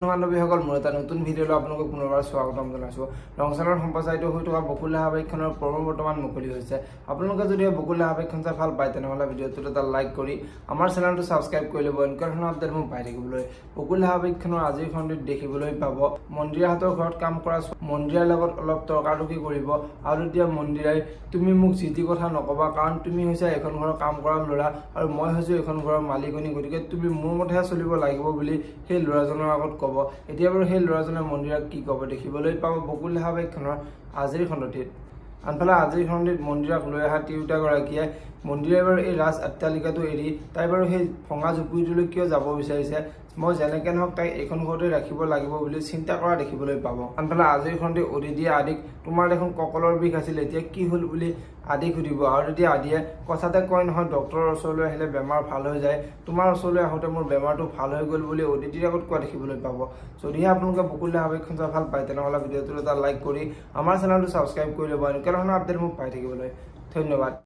বান্ধৱীসকল, মোৰ এটা নতুন ভিডিঅ'লৈ আপোনালোকক পুনৰবাৰ স্বাগতম জনাইছোঁ। ৰংচানত সম্প্ৰচাৰিত হৈ থকা বকুল ধাৰাবাহিকখনৰ প্ৰমো বৰ্তমান মুকলি হৈছে। আপোনালোকে যদি বকুল ধাৰাবাহিকখন চাই ভাল পায়, তেনেহ'লে ভিডিঅ'টোত এটা লাইক কৰি আমাৰ চেনেলটো ছাবস্ক্ৰাইব কৰি ল'ব এনেকুৱা ধৰণৰ আপডেটসমূহ পাই থাকিবলৈ। বকুল ধাৰাবাহিকখনৰ আজিৰ খণ্ডটোত দেখিবলৈ পাব, মন্দিৰাহঁতৰ ঘৰত কাম কৰা মন্দিৰাৰ লগত অলপ তৰ্কাতৰ্কি কৰিব আৰু তেতিয়া মন্দিৰাই "তুমি মোক যি টি কথা নক'বা, কাৰণ তুমি হৈছা এইখন ঘৰৰ কাম কৰা ল'ৰা আৰু মই হৈছোঁ এইখন ঘৰৰ মালিকনী, গতিকে তুমি মোৰ মতেহে চলিব লাগিব" বুলি সেই ল'ৰাজনৰ আগত ক'ব। এতিয়া বাৰু সেই ল'ৰাজনে মন্দিৰাক কি ক'ব, দেখিবলৈ পাব বকুল ধাৰাবাহিকখনৰ আজিৰ খণ্ডটিত। আনফালে আজিৰ খণ্ডটিত মন্দিৰাক লৈ অহা তিৰোতাগৰাকীয়ে মন্দিৰাই বাৰু এই ৰাজ অট্টালিকাটো এৰি তাই বাৰু সেই ভঙা জুপুৰিটোলৈ কিয় যাব বিচাৰিছে, মই যেনেকে নহওক তাইক এইখন ঘৰতে ৰাখিব লাগিব বুলি চিন্তা কৰা দেখিবলৈ পাব। আনফালে আজিৰ খণ্ডটিত অদিতিয়ে আদিক "তোমাৰ দেখোন কঁকালৰ বিষ আছিল, এতিয়া কি হ'ল?" বুলি আদিক সুধিব আৰু তেতিয়া আদিয়ে কথাতে কয় নহয়, ডক্টৰৰ ওচৰলৈ আহিলে বেমাৰ ভাল হৈ যায়, তোমাৰ ওচৰলৈ আহোঁতে মোৰ বেমাৰটো ভাল হৈ গ'ল বুলি অদিতিৰ আগত কোৱা দেখিবলৈ পাব। যদিহে আপোনালোকে বকুল ধাৰাবাহিকখন চাই ভাল পায়, তেনেহ'লে ভিডিঅ'টোত এটা লাইক কৰি আমাৰ চেনেলটো ছাবস্ক্ৰাইব কৰি ল'ব এনেকুৱা ধৰণৰ আপডেটসমূহ পাই থাকিবলৈ। ধন্যবাদ।